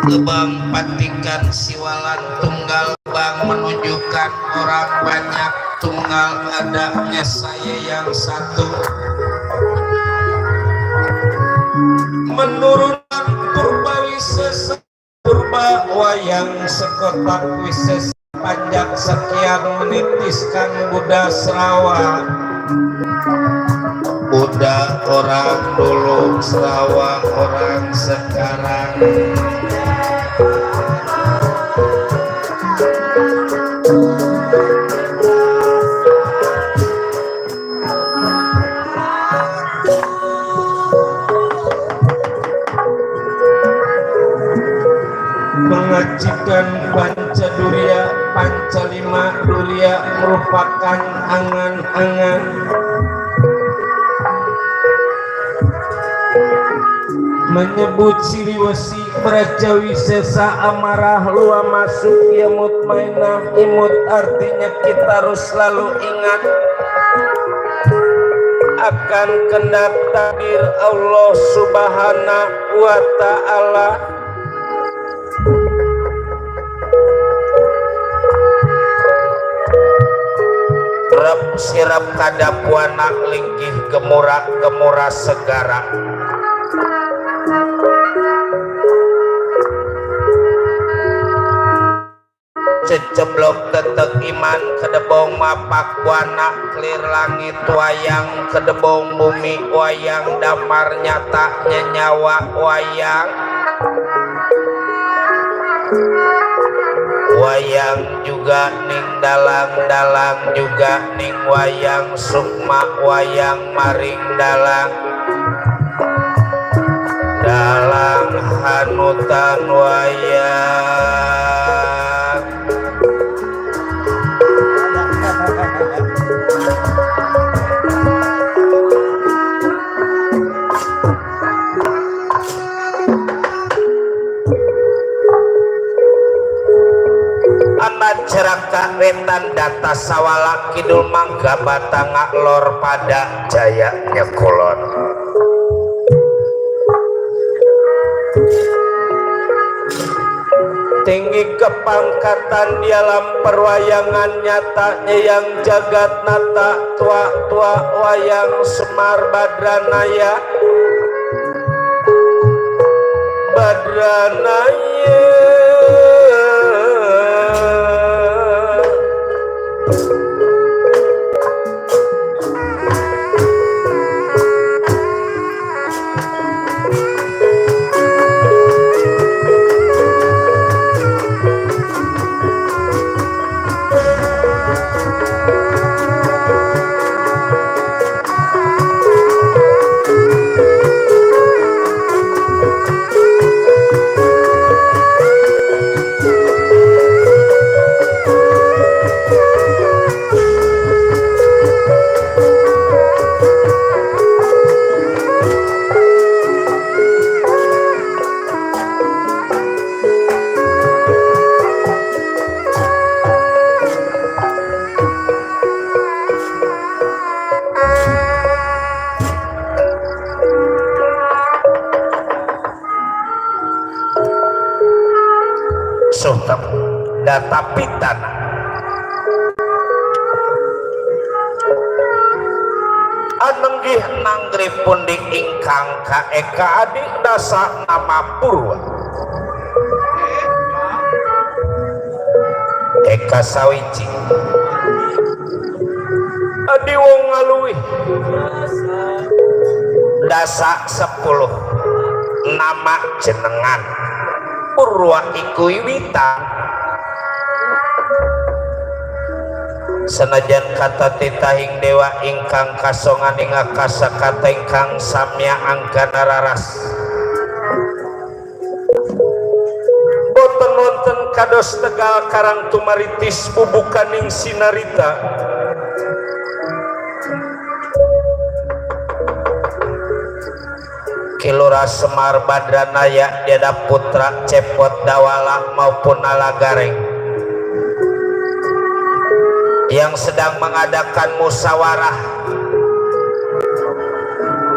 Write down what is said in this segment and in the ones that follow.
Gebang patikan siwalan tunggal bang menunjukkan orang banyak tunggal adanya saya yang satu. Menurunkan purba wisesa purba wayang sekotak wisesa panjang sekian menitiskan Buddha Sarawak. Buddha orang dulu, Sarawak orang sekarang. Mengajikan Pancadurya, Pancalima Durya merupakan angan-angan. Menyebut ciri wasi Praja Wisesa amarah lua masuk imut mainah imut artinya kita harus selalu ingat akan kehendak takdir Allah Subhanahu wa ta'ala. Rep sirap kadapuana linggih gemura segara. Ceceblok tetek iman kedebong mapak wana clear langit wayang kedebong bumi wayang damar nyata nyawa wayang wayang juga ning dalang juga ning wayang sukma wayang maring dalang hanutan wayang. Ceraka wetan data sawala kidul mangga batanga lor pada jayanya kulon. Tinggi kepangkatan di alam perwayangan nyatanya yang jagat nata tua wayang Semar Badranaya Sultan data pitana anenggih nanggri punding ingkang kaeka adik dasa nama Purwa Eka Sawici adi wong ngaluih dasa 10 nama jenengan Purwa iku wiwitan senajan kata titahing dewa ingkang kasongan ing akasa kata ingkang samya angkana raras boten wonten kados tegal karang tumaritis bubukaning sinarita Kilura Semar Badranaya Deda Putra Cepot Dawala maupun Nalagareng yang sedang mengadakan musyawarah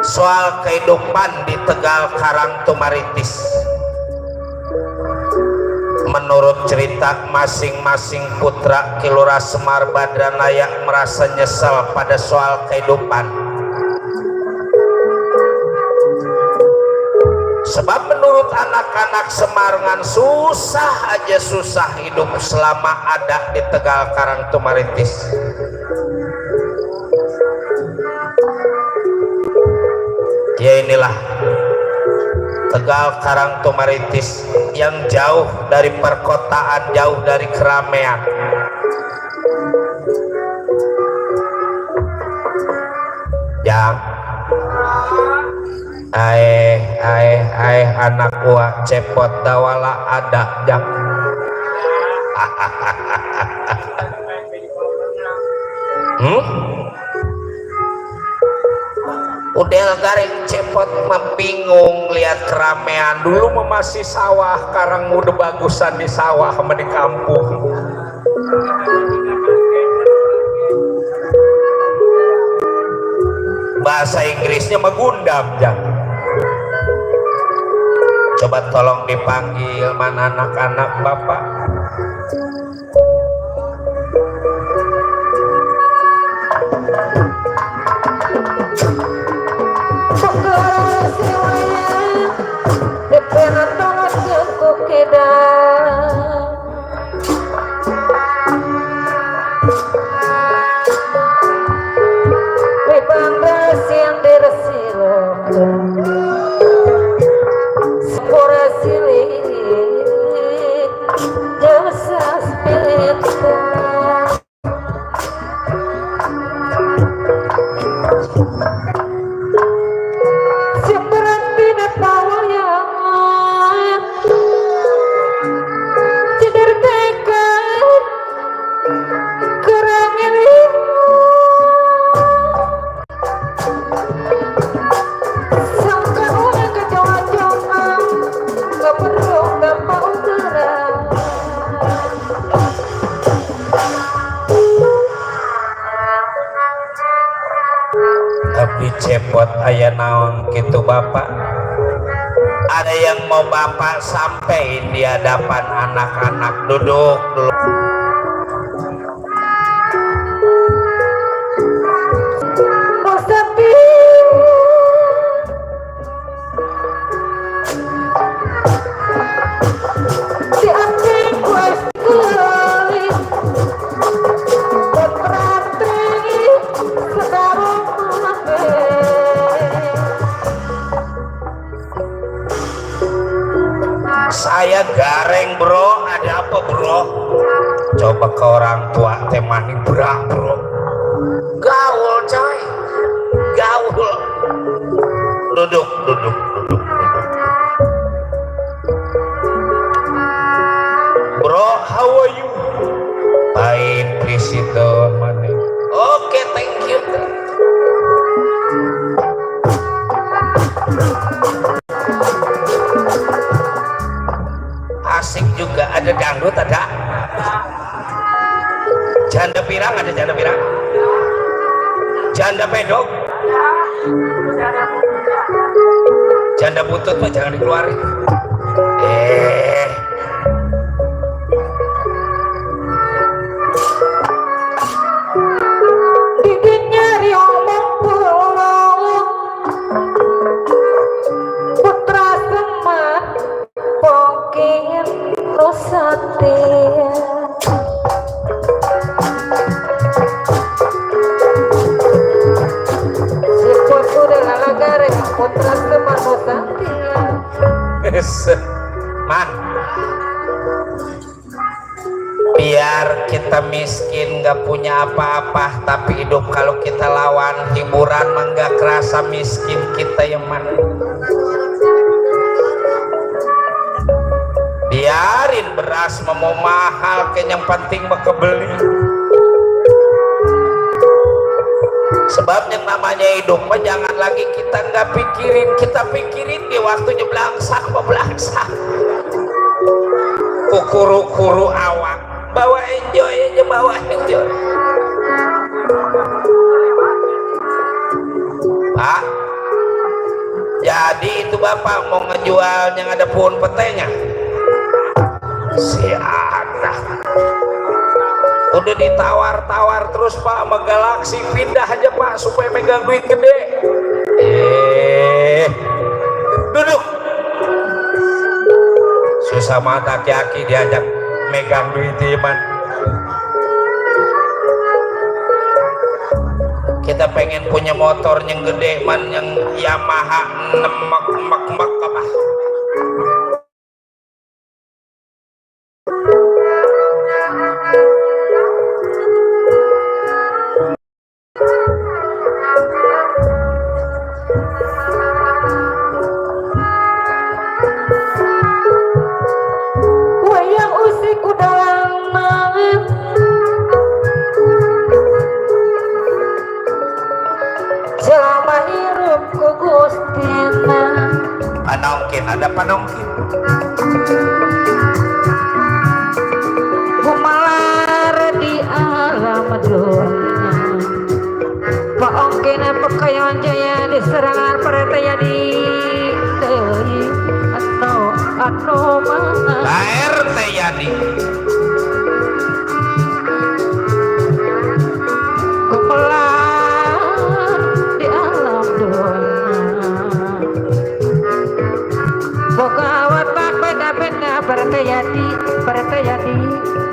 soal kehidupan di Tegal Karang Tumaritis. cerita masing-masing putra Kilura Semar Badranaya merasa nyesal pada soal kehidupan. Sebab menurut anak-anak Semarngan susah aja susah hidup selama ada di Tegal Karang Tumaritis. Ya inilah Tegal Karang Tumaritis yang jauh dari perkotaan, jauh dari keramaian. Jang, anak gua cepot dawala ada jang. Udel garing cepot bingung lihat keramaian. Dulu masih sawah, karang udah bagusan di sawah sama di kampung. Bahasa Inggrisnya megundam jang. Coba tolong dipanggil mana anak-anak bapak. Cepot aya naon gitu bapak. Ada yang mau bapak sampein di hadapan anak-anak. Duduk dulu. Saya gareng bro, ada apa bro? Coba ke orang tua temani berang bro. Gaul coy, gaul. Duduk. Bro, how are you? Baik, please itu mana? Oke, thank you. Asik juga, ada dangdut ada. Janda pirang ada janda pirang. Janda pedok. Janda butut mah jangan dikeluarin. Man, biar kita miskin gak punya apa-apa, tapi hidup kalau kita lawan hiburan mah gak kerasa miskin kita yang mana. Biarin beras mau mahal, yang penting mah kebeli. Sebab yang namanya hidup mah jangan lagi kita nggak pikirin, kita pikirin di waktunya belangsak apa belangsak. Kukuru-kuru awak, bawa enjoy aja, bawa enjoy. Pak, jadi itu bapak mau ngejual yang ada pohon petenya? Siap. tah udah ditawar-tawar terus Pak sama Galaxy, pindah aja Pak supaya megang duit gede. Duduk susah mata aki-aki diajak megang duit iman. Kita pengen punya motor yang gede man, yang Yamaha nemek apa wayang usik udah lama selama hirup ku Gustina panongkin, ada panongkin gumalar di alam dunia paongkin pekayon jaya diserangan pertaya di deui anu mana Baer Teyadi gumalar di alam dunia boga watak beda-beda pertayadi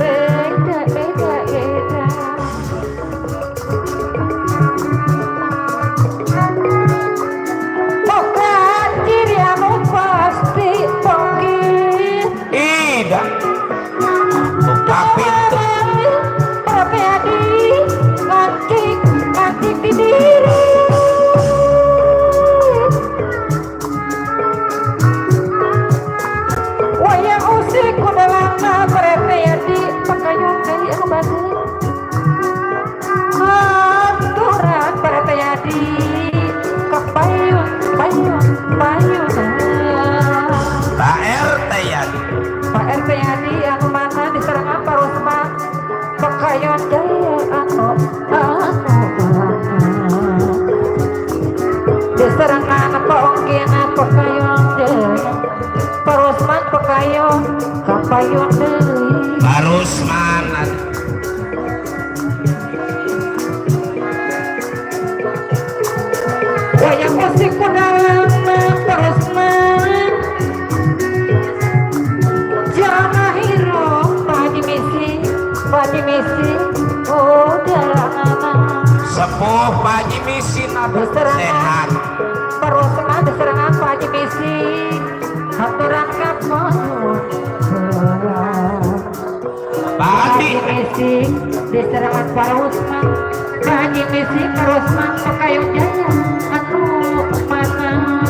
beda-beda boga ciri anu pasti pokir ida buka pintu pertayadi ngantik di diri wayang usik udah lama pertayadi pakayun dari anu batu aturan pertayadi kapayun payun Baer Teyadi Pak RT Yadi anu mana diserangan parusma pekayon jaya anu diserangan paongkin pekayon jaya parusman pekayon kapayun deui Barusman wayang musik kudalang parusman jama hiro Pak Misi udah sepuh Pak Haji Misi sehat parusman diserangan Pak Haji Misi haturan kapayun Pak Haji Misi diserangan parusman Pak Haji Misi parusman pakayun jaya anu mana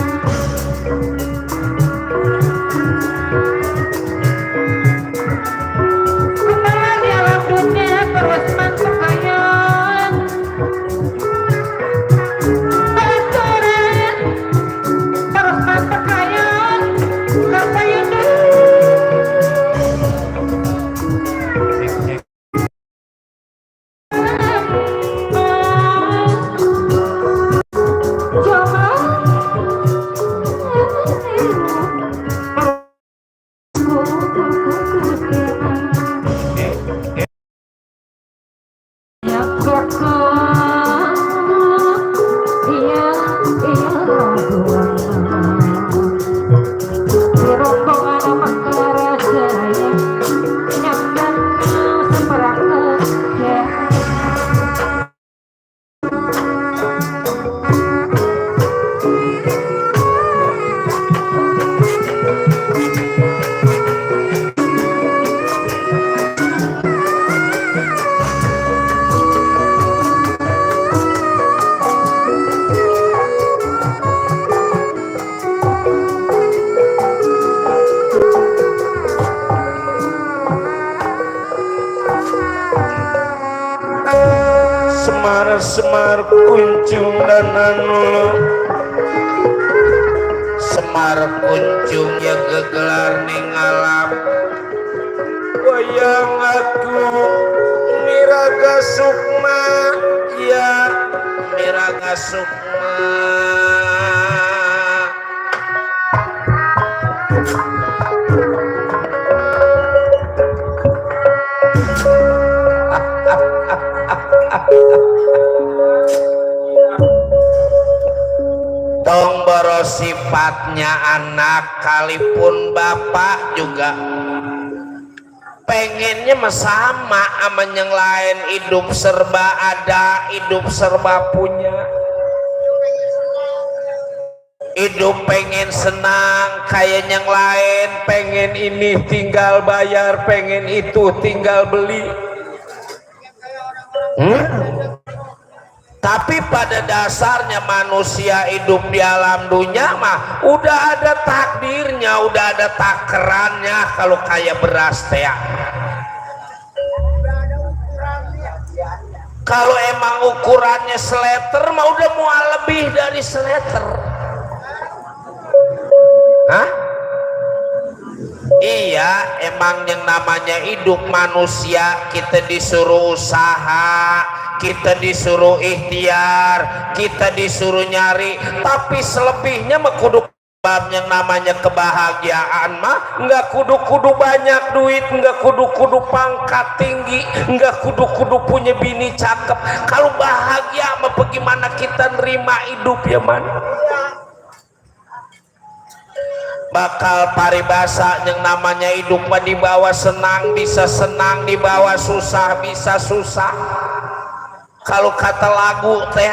kembali di alam dunia parusman pakayun aturan parusman pakayun kapayun Semar kunjung dan anu Semar kunjung ya gegelar ning alam wayang aku miraga sukma ya miraga sukma sifatnya anak kalipun bapak juga pengennya sama sama yang lain, hidup serba ada, hidup serba punya, hidup pengen senang kayak yang lain, pengen ini tinggal bayar, pengen itu tinggal beli. Tapi pada dasarnya manusia hidup di alam dunia mah udah ada takdirnya, udah ada takarannya. Kalau kayak beras teh, kalau emang ukurannya seleter mah udah mau lebih dari seleter. Hah? Iya, emang yang namanya hidup manusia kita disuruh usaha, kita disuruh ikhtiar, kita disuruh nyari, tapi selebihnya mah kudu yang namanya kebahagiaan mah nggak kudu-kudu banyak duit, nggak kudu-kudu pangkat tinggi, nggak kudu-kudu punya bini cakep. Kalau bahagia mah bagaimana kita nerima hidup ya man? Bakal paribasa yang namanya hidup mah dibawa senang bisa senang, dibawa susah bisa susah. Kalau kata lagu teh,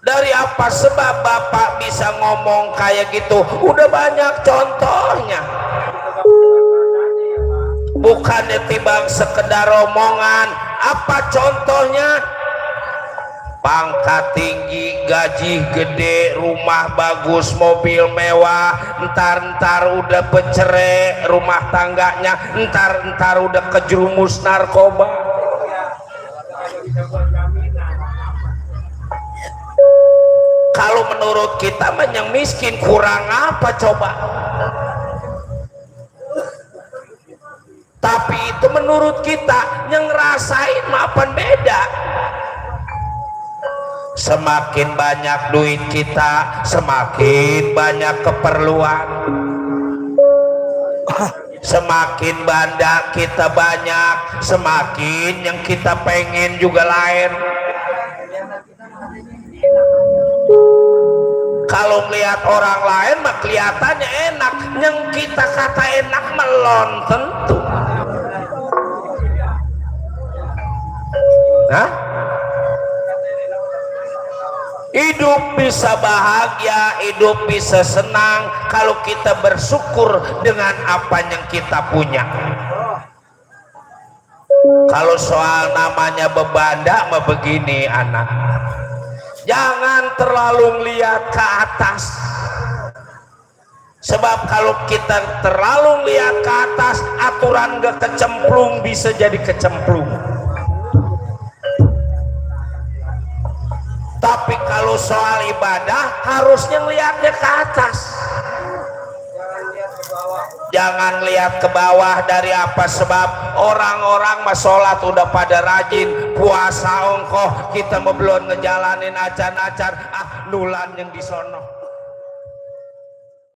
dari apa sebab bapak bisa ngomong kayak gitu? Udah banyak contohnya. Bukannya tibang sekedar omongan. Apa contohnya? Pangkat tinggi, gaji gede, rumah bagus, mobil mewah, entar udah bercerai rumah tangganya, entar udah kejerumus narkoba. Kalau menurut kita mah yang miskin kurang apa coba? Tapi itu menurut kita yang ngerasain mapan beda. Semakin banyak duit kita, semakin banyak keperluan. Semakin banda kita banyak, semakin yang kita pengen juga lain. Kalau melihat orang lain mah kelihatannya enak, yang kita kata enak melon tentu. Hah? Hidup bisa bahagia, hidup bisa senang kalau kita bersyukur dengan apa yang kita punya. Kalau soal namanya bebanda mah begini anak, jangan terlalu lihat ke atas. Sebab kalau kita terlalu lihat ke atas, aturan gak kecemplung bisa jadi kecemplung. Tapi kalau soal ibadah harusnya lihatnya ke atas. Jangan lihat ke bawah. Dari apa sebab orang-orang mah sholat udah pada rajin, puasa ongkoh, kita mau belum ngejalanin acan-acan, nulan yang disono.